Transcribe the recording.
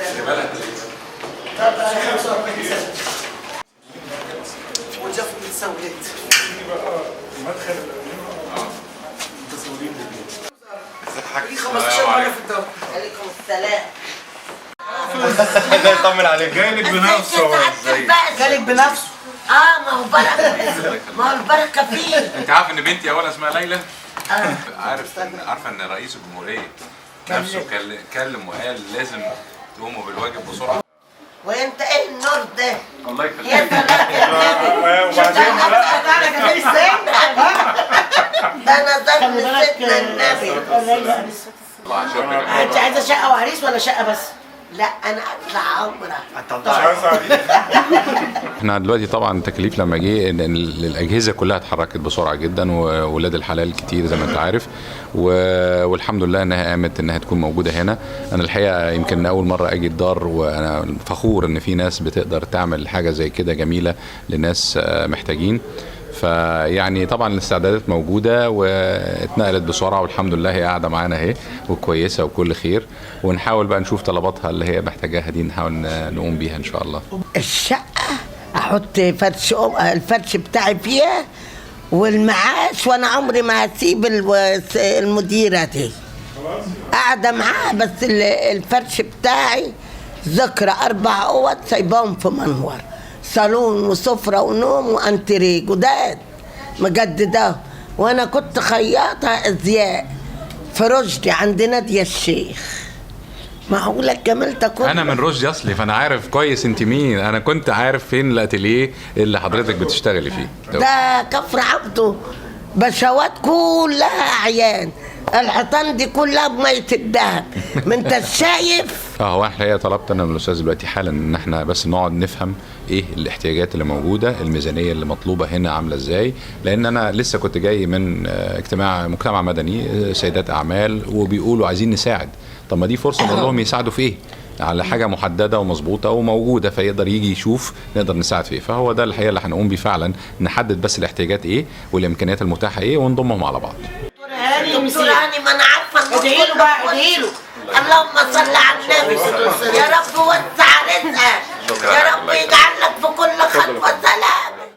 45 سنة وجافوا متسولات. مدخل متسولين. لي 15 مرة في الدور. عليكم السلام. الله يطمن عليك. جالك بنفسه. ازاي؟ جالك بنفسه. اه، ما هو بركه، ما هو البركة فيه. انت عارف ان بنتي اولا اسمها ليلى؟ عارفه ان رئيس الجمهورية نفسه كلم وقال لازم تقوموا بالواجب بسرعه. وانت ايه النور ده؟ الله يخليك. يا سلام يا النبي. وبعدين بقى تعالى كده ازاي؟ ده نظر من سيدنا النبي. الله، شكرا. انت عايزه شقه وعريس ولا شقه بس؟ لا، انا اطلع عمره. مش عايز عريس. احنا دلوقتي طبعا التكليف لما جه ان الاجهزة كلها اتحركت بسرعة جدا، وولاد الحلال كتير زي ما انت عارف، والحمد لله انها قامت انها تكون موجودة هنا. انا الحقيقة يمكن اول مرة اجي الدار، وانا فخور ان في ناس بتقدر تعمل حاجة زي كده جميلة لناس محتاجين. فيعني طبعا الاستعدادات موجودة واتنقلت بسرعه، والحمد لله هي قاعدة معانا اهي وكويسة وكل خير، ونحاول بقى نشوف طلباتها اللي هي محتاجاها دي، نحاول نقوم بيها ان شاء الله. الشقة احط فرش الفرش بتاعي فيها والمعاش، وانا عمري ما هسيب المديرة دي قاعدة معاها، بس الفرش بتاعي ذكرى. اربع اوض سايباهم في منور، صالون وسفره ونوم وانتريه جداد مجدداه، وانا كنت خياطة ازياء في رشدي عند ناديه الشيخ. معقولة الجمال ده كله؟ انا من رشدي اصلي، فانا عارف كويس انت مين. انا كنت عارف فين الاتيليه اللي حضرتك بتشتغلي فيه. ده كفر عبده بشوات كلها اعيان، الحيطان دي كلها بمية الدهب، ما انت شايف. اه، هو احنا الحقيقة طلبت انا من الاستاذ دلوقتي حالا ان احنا بس نقعد نفهم ايه الاحتياجات اللي موجوده، الميزانية اللي مطلوبه هنا عامله ازاي، لان انا لسه كنت جاي من اجتماع مجتمع مدني، سيدات اعمال، وبيقولوا عايزين نساعد. طب ما دي فرصة نقول لهم يساعدوا في ايه على حاجة محددة ومظبوطه وموجوده، فيقدر يجي يشوف نقدر نساعد في ايه. فهو ده الحقيقة اللي هنقوم بيه فعلا، نحدد بس الاحتياجات ايه والامكانيات المتاحة ايه ونضمهم على بعض. دكتور هاني، ما انا عارفه النور ادعي له كله بقى، في وشه. ادعي له. اللهم صل على النبي. يا رب وسع رزقك، يا رب يجعل لك في كل خطوة سلام.